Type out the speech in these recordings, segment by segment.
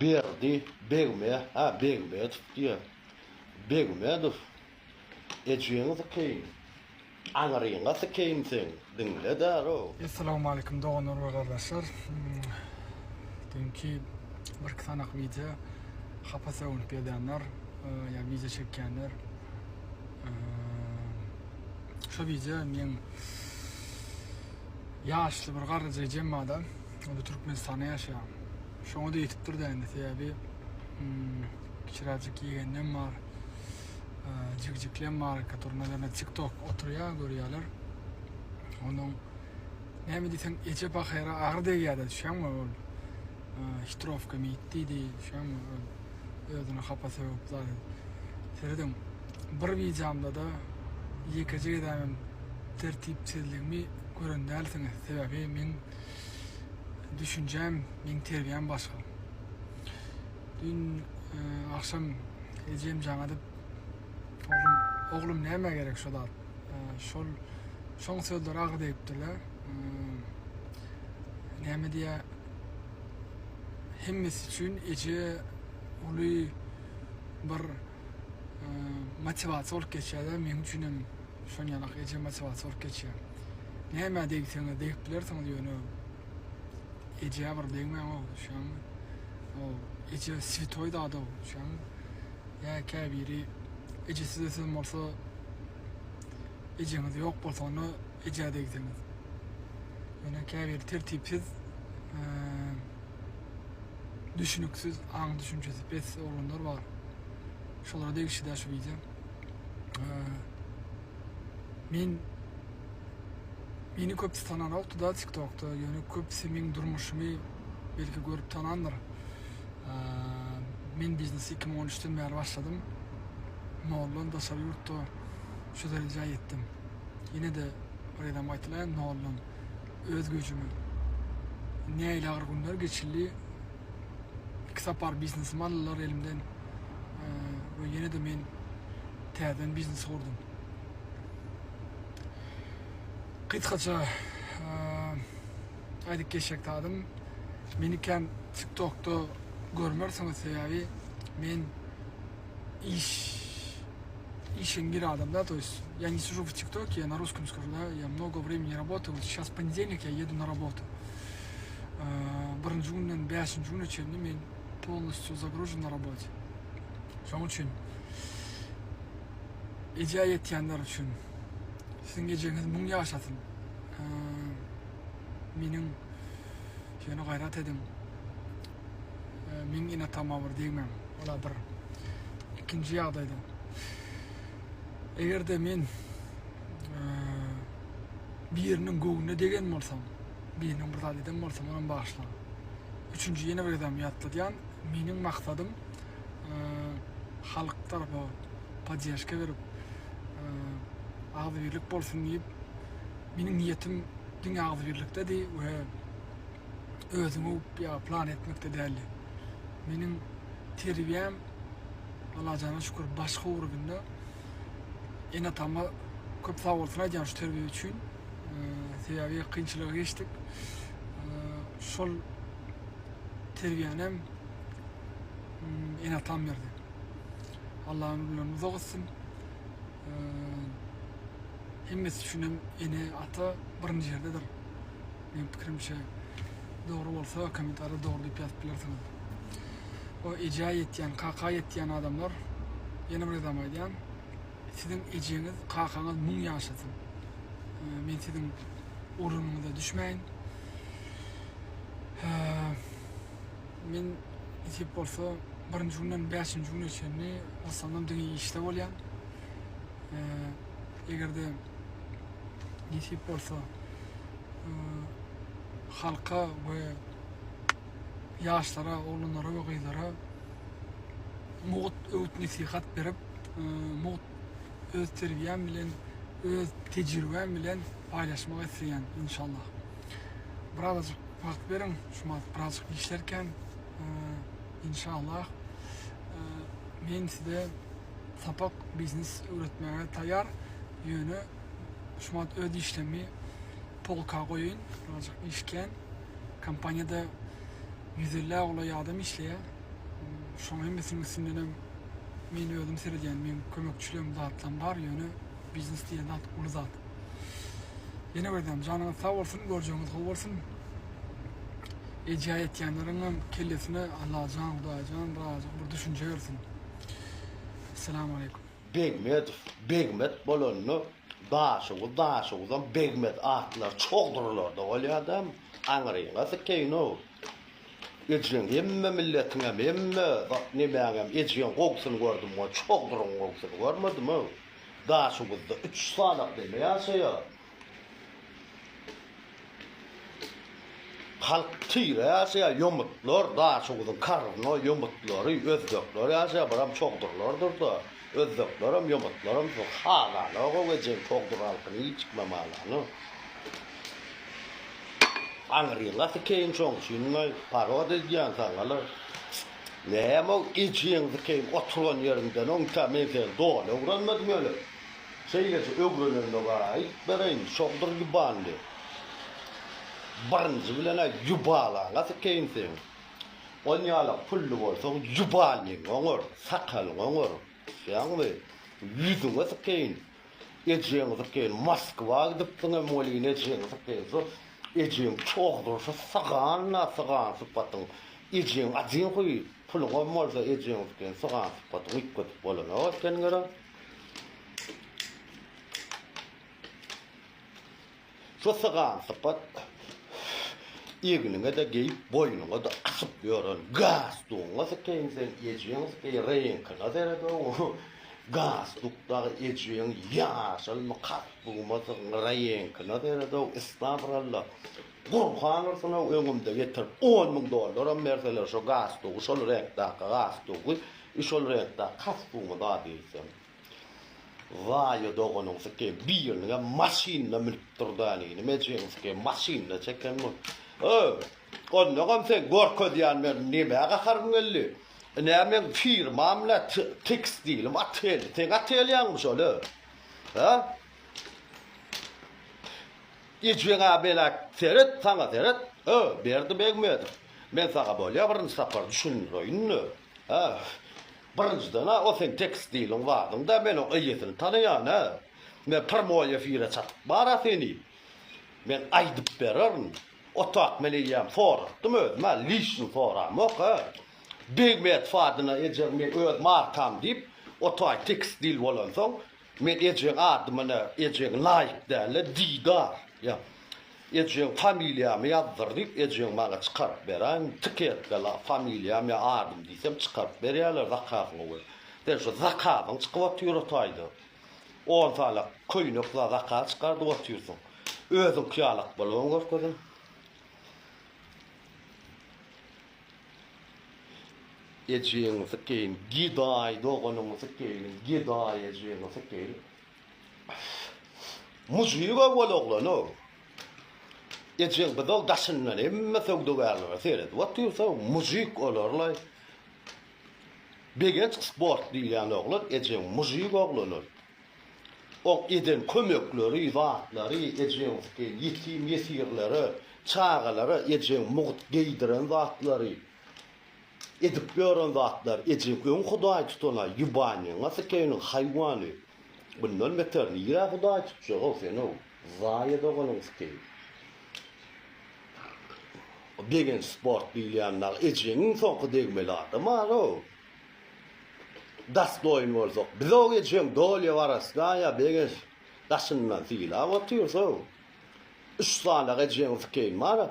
Berdi Begme, ha Begmedow diýýär. Begmedow, ejeňi sykeýin, aňryňa sykeýin seň, diňle däl-ow. Essalawmaleýkum doganlar we gardaşlar. Düňki birki sanak wideo hapa sögünip ýazýanlar ýa wideo çekýänler. Şo wideo meň ýaşly bir garryja ejem barda. O da Türkmenistanda ýaşaýar. Şoňa da ýetipdir-dä indi sebäbi kiçiräjik ýegenlem bar. Jigjiklem bar, который, nawerno, TikTok oturýar, görýärler. Onuň näme diýseň eje pahyra agyr degýär-de, düşýäňmi ol hitrowka meýit diýdi, düşýäňmi ol özüni hapa sögüp zat edip. Serediň, bir wideomda-da ýekeje gezegem tertipsizligimi gören dälsiňiz. Sebäbi meň Düşünjäm, meň terbiýäm başga. Düýn agşam ejem jaň edip, Oglum, oglum nämä gerek şo zat? Şol, şoň sözleri agyr degipdir-le. Näme diýýä, hemmesi üçin eje uly bir motiwasiýa bolup geçýär-de, meň üçinem. Şon ýalak eje motiwasiýa bolup geçýär. Nämä degseňiz degip bilersiňiz ýöne ejä bir degmäň-ow düşýäňmi? O eje switoý zat-ow düşýäňmi? Ýa käbiri ejesiz ösen bolsa ejeňiz ýok bolsa onda ejä degseňiz. Ýöne käbiri tertipsiz düşüniksiz aň düşünjesi pes oglanlar bar. Şolara degişli-dä şu wideo. Men meni köpüsi tananokdy-da TikTokda, ýöne köpüsi meň durmuşymy belki görüp tanandyr. Men biznesi 2013-den bäri başladym. Noldan daşary ýurtda şu derejä ýetdim. Ýene-de bir gezem gaýtalaýan, noldan öz güýjüme. Nähili agyr günler geçildi. Iki sapar biznesimi aldylar elimden. We ýene-de men täzeden biznes gurdum. Gysgaça aýdyp geçjek zadym, meni kän TikTokda görmersiňiz, sebäbi men iş işeňňir adam, да, то есть я не сижу в ТикТоке, я на русском скажу, да, я много времени работаю, вот сейчас понедельник, я еду на работу. Birinji günden bäşinji güne çenli men polностью загружен на работе. Şonuň üçin ejä ýetýänler üçin siziň ejeňiz müň ýaşasyn. Meniň ýöne gaýrat ediň. Meň ene-atama bir degmäň. Ola bir. Ikinji ýagdaýda. Eger-de men biriniň göwnüne degen bolsam, biriniň bir zat eden bolsam, onam bagyşlaň. Üçünji ýene bir gezegem ýatladýan, meniň maksadym halk tarapa poddežka berip, agzybirlik bolsun diýip, meniň niýetim diňe agzybirlikdedi we özüňi öwüp ýa plan etmekde däldi. Meniň terbiýäm Allajana şükür başga ugrunda. Ene-atama köp sag bolsun aýdýan şu terbiýe üçin. Sebäbi kynçylyga geçdik. Şol terbiýäni hem ene-atam berdi. Allah ömürlerini uzak etsin. Hemmesi üçin hem ene-ata birinji ýerdedir. Meň pikirimçe dogry bolsa kommentariýa dogry diýip ýazyp bilersiňiz. O ejä ýetýän, kaka ýetýän adamlar ýene bir gezem aýdýan, siziň ejeňiz, kakaňyz müň ýaşasyn. Men siziň urunyňyza düşmäýin. Men nesip bolsa birinji günden bäşinji güne çenli osnownom diňe işde bolýan. Eger-de nesip bolsa halka we ýaşlara, oglanlara we gyzlara mugt öwüt-nesihat berip, mugt öz terbiýäm bilen, öz tejribäm bilen paýlaşmak isleýän, inşallah. Birazajyk wagt beriň, şu wagt birazajyk işlerken, inşallah men size sapak biznes öwretmäge taýýar, ýöne şu wagt öz işlerimi polka goýaýyn, birazajyk iş kän. Kompaniýada 150 golaý adam işleýär. Şoň hemmesiniň üstündenem men özüm seredýän, meň kömekçilerim zatlam bar, ýöne biznes diýen zat uly zat. Ýene bir dem janyňyz sag bolsun, görjegiňiz gowy bolsun. Ejä ýetýänleriňem kellesine Allajan, Hudaýjan birazajyk bir düşünje bersin. Essalamu aleýkum. Begmedow Begmet bolanda Daşoguz Daşoguzam Begmet atlary çogdurlarda bolýadam aňryňa sykeýinow. Ejeň hemme milletiňem hemme nemäňem ejeň gowusyny gördüm we çogduryň gowusyny görmedim-ow. Daşoguzda üç sanak neme ýaşaýar. Halk tire ýaşaýar ýomutlar Daşoguzyň karno ýomutlary özbekler ýaşaýar biram çogdurlardyr-da özbeklerem ýomutlaram halanok-ow ejeň çogdur halkyny hiç kimem halanok. Aňryňa sikeýin şoň üçin parod edýän saňalar. Näme ol ejeň sikeýin oturan ýeriňden oňta men seni doly öwrenmedim ýöne. Şeýleje öwrenende bar aýyp bereýin şoldur ýubanly. Birinji bilen-ä ýubalaňa sikeýin seň. Onýalak pully bolsaň ýubalnyňy oňar, sakalyňy oňar. Düşýäňmi? Ýüzüňe sikeýin. Ejeňi sykeýin Moskwa gidipsiňem welin ejeňi sykeýin şo ejeň çogdurşy sygan-da sygan sypatyň ejeň ajyn huý puluňam bolsa ejeňi sykeýin sygan sypatyň üýtgedip bolanok eken gerek. Şu sygan sypat egniňe-de geýip, boýnuňa-da asyp ýören galstugyňa sykeýin sen, ejeň sykeýin, reňkine sered-ow. Galstuk dagy ejeň ýaşylmy, kasbugma sygyň, reňkine sered-ow, estagfuralla. Gurhan ursun-ow öňümde getirip, on müň dollaram berseler şo galstugy, şol reňkdäki galstugy, şol reňkdäki kasbugymy zat eýsem. Zaýa doganyň syke biriniňem maşynyna münüp durdanyny mejeň syke maşynyna çeken bol. Ö, onnoňam sen görkezýän men nämä gaharym geldi. Ine meň firmam bilen tekstilim otel. Seň otelýaňmy şol ö? Hä? Ejeňä bela seret, saňa seret. Ö, Berdi Begmedow. Men saňa bolýa birinji sapar düşündireýin-de. Hä? Birinjiden-ä o seň tekstiliň zadyň-da, men oň eýesini tanaýan-a. Men prmoý efire çatyp bar-a seni. Men aýdyp bererin. O tak men eýýäm soratdym özüm-ä, liçny soramok-a. Begmedow adyna ejeň meň öz markam diýip, o taý tekstil bolansoň, Men ejeň adymyna ejeň laýyk dälde Didar ýa ejeň familiýamy ýazdyr diýip ejeň maňa çykaryp beräýiň tiketka la familiýam ýa adym diýsem çykaryp berýäler zakazyňa görä sen şu zakazyň çykyp otyr o taýda on sany köýnek za zakaz çykardyp otyrsyň özüňki ýalak bolubam görkeziň. Ejeňi sykeýin gedaý doganyňy sykeýin gedaý ejeňi sykeýin Mujyga bol oglanow Ejeň bizow daşyndan hemme söwdagärlere seredip otyrsa mujyk olarlaý Begenç sport diýilýän oglan ejeň mujyk oglan ol Oň eden kömekleri zatlary ejeň sykeýin ýetim ýesirlere çagalara ejeň mugt geýdiren zatlary Edip ýören zatlar ejeň öň hudaý tutana ýubanyňa sykeýiniň haýwany bundan beter nirä hudaý tutjagow senow zaýa doganyň sykeýin o begenç sport diýilýän dagy ejeň iň soňky degmeli adam arow dastoýyn bolsak bizow ejeň dolýa warasnaýa begenç daşyndan sylap otyrsow üç sany ejeň sykeýin bara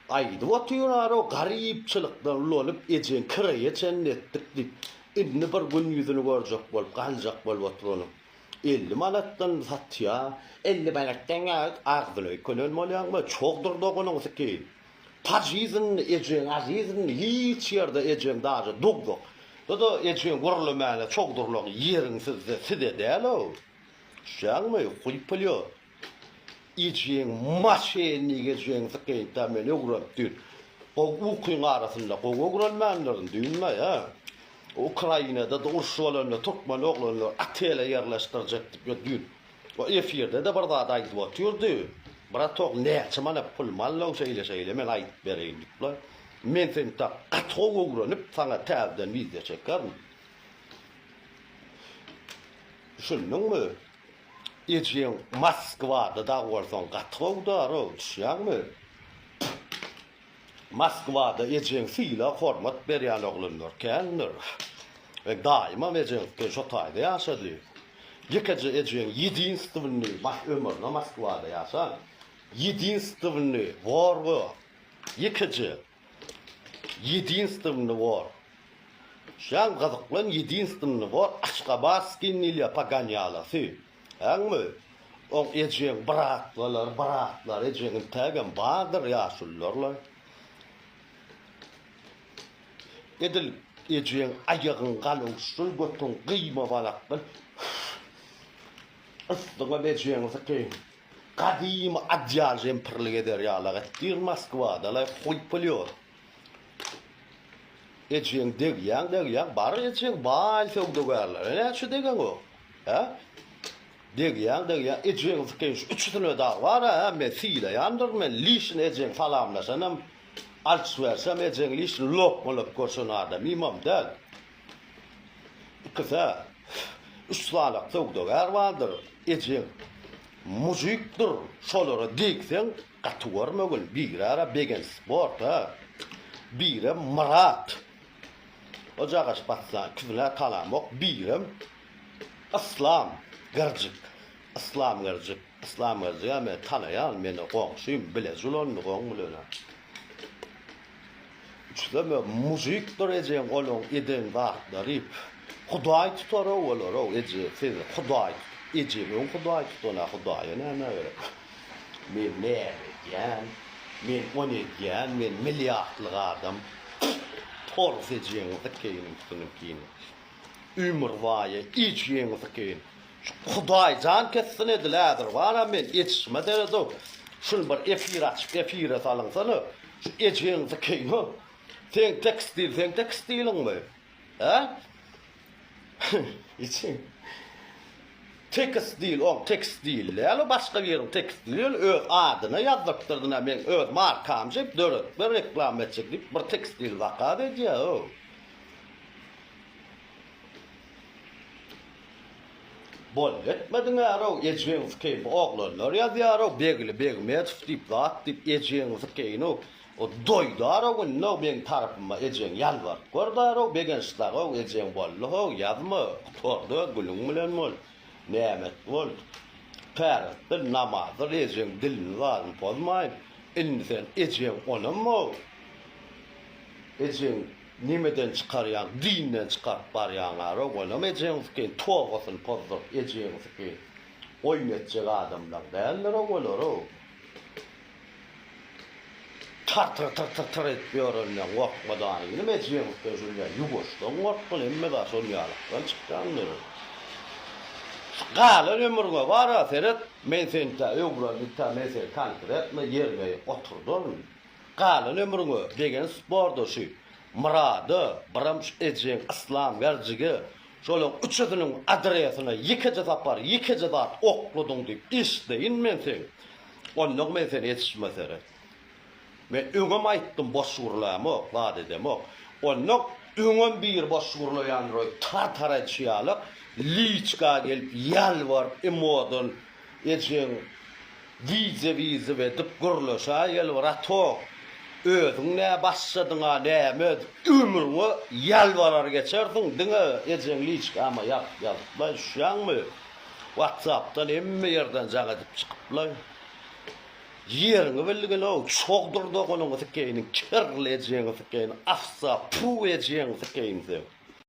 Aýdyp otyraro garypçylykdan ulanyp ejeň kireýe çenli etdik diýip. Indi bir gün ýüzüni görjek bolup galjak bolup oturanyň. 50 manatdan satýa. 50 manatdan ýa agzyna öýkenen bolýaňmy çogdur doganyň sikeýin. Pažizn ejeň azizn hiç ýerde ejeň daže dogduk. Da ejeň gürlemäne çogdurlaň ýeriň sizde size däl-ow. Düşýäňmi huý pulýo. Ejeň maşennik ejeň sykyntda men öwrenip düýn. Gowy ukyň arasynda gowy öwrenmändirin düýn-le ýa. Ukrainada-da uruş bolanda türkmen oglanlary otele ýerleşdirjek diýip ýa düýn. O efirde-de bir zat aýdyp otyrdy. Bratok näçe manat pul mallow şeýle şeýle men aýdyp bereýin diýip-le. Men seni tak gaty gowy öwrenip saňa täzeden wideo çekerin. Düşündiňmi? Ejeň Moskwada dag bolsaň gaty gowy darow düşýäňmi? Moskwada ejeň sylag hormat berýän oglanlar kändir. Meň daýymam ejeňki şo taýda ýaşady. Ýekeje ejeň ýedinstwnyý bas ömrüne Moskwada ýaşan. Ýedinstwnyý wor bu. Ýekeje. Ýedinstwnyý wor. Şaň gyzyklan ýedinstwnyý wor Aşgabatskiý nilýa pogonýalasy. Äňmi? Oň ejeň bratlalary, bratlary ejeň intägem bardyr ýaşulularla. Edil ejeň aýagyň galowşyl götüň gyýma balakdan yssyňam ejeňiziki gadymy adýal jempirlik eder ýalak etdir Moskwada-laý huý plýot. Ejeň degýäň degýäň bar ejeň baý söwdagärlere näçe degeňok. Hä? Degýäň degýäň ejeň sykeýin şu üçüsine dagy bar hä men sylaýandyryn men lişni ejeň salamlaşanam alyş-berşem ejeň lişni lokmalap görşen adamymam däl. Ikisä üç sanak söwdagär bardyr ejeň mujikdir şolara degseň gaty görmegin birara Begenç sport hä birem Myrat o jagaş batsa ikisine tanamok birem Yslam gyrjyk Yslam gyrjyk Yslam gyrjyga men tanaýan meni goňşym bile julandyk oň bilen. Üçüsem mujikdir ejeň olaň eden zatlary Hudaý tutarow olarow eje sizi Hudaý ejeň öň Hudaý tutana Hudaýa näme gerek men näme edýän men ony edýän men milliardlyk adam tors ejeňi sykeýin üstüniňkini Ömürbaýy ejeňi sykeýin Şu Hudaý jan kessin edil häzir bara men etişime seredow şuny bir efir açyp efire salyňsana şu ejeňi sykeýin seň tekstil seň tekstiliňmi hä içiň tekstil oň tekstil däl o başga biriň tekstili ýöne öz adyna ýazdyrypdyr meň öz markam diýip döredip bir reklama etjek diýip bir tekstil zakaz edýär o. Boldy etmediňärow ejeň sykeýin bu oglanlar ýazýarow Begli Begmedow diýip zat diýip ejeň sykeýinow o doýdarow indi meň tarapyma ejeň ýalbaryp gördarow Begenç dagow ejeň boldy how ýazma gutardy öz gülüň bilen bol nämet bol täret bil namazdyr ejeň dilini zadyny pozmaýyn indi sen ejeň onam how ejeň Nemeden çykarýaň dinden çykaryp barýaňarow onam ejeňi sykeýin tobasyny pozduryp ejeňi sykeýin oýun etjek adamlaň däldirow olarow tar tyr tyr tyr tyr edip ýörenleň gorkma danynym ejeňi sykeýin şul ýa ýuwaşdan gorkgyn hemme zat şol ýalykdan çykýandyr şu galan ömrüňe bara seret men seni tä öwrendim tä men seni konkretno ýerbe ýer oturdaryn. Galan ömrüňe degen sporda şu Myrada, biram şu ejeň Yslam Gerjige şolaň üçüsiniň adresine ýekeje sapar ýekeje zat okladyň diýip eşdeýin men seň. Onnoň men seni ýetişme seret. Men öňem aýtdym boş gürlämok, zat edemok. Onnoň öňem biri boş gürleýändir öýdüp tar-tar edişi ýaly liçka gelip ýalbaryp imodan Ejeň wize-wize edip gürleşäýeli bratok. Özüň nä başladyň-a näme ömrüňe ýalbarar geçersiň diňe ejeň liçkama ýazyp ýazyplaý düşýäňmi watsapdan hemme ýerden jaň edip çykyplaý ýeriňi bilgin-ow çogdur doganyňy sikeýiniň kirli ejeňi sikeýin afsa pu ejeňi sikeýin seň.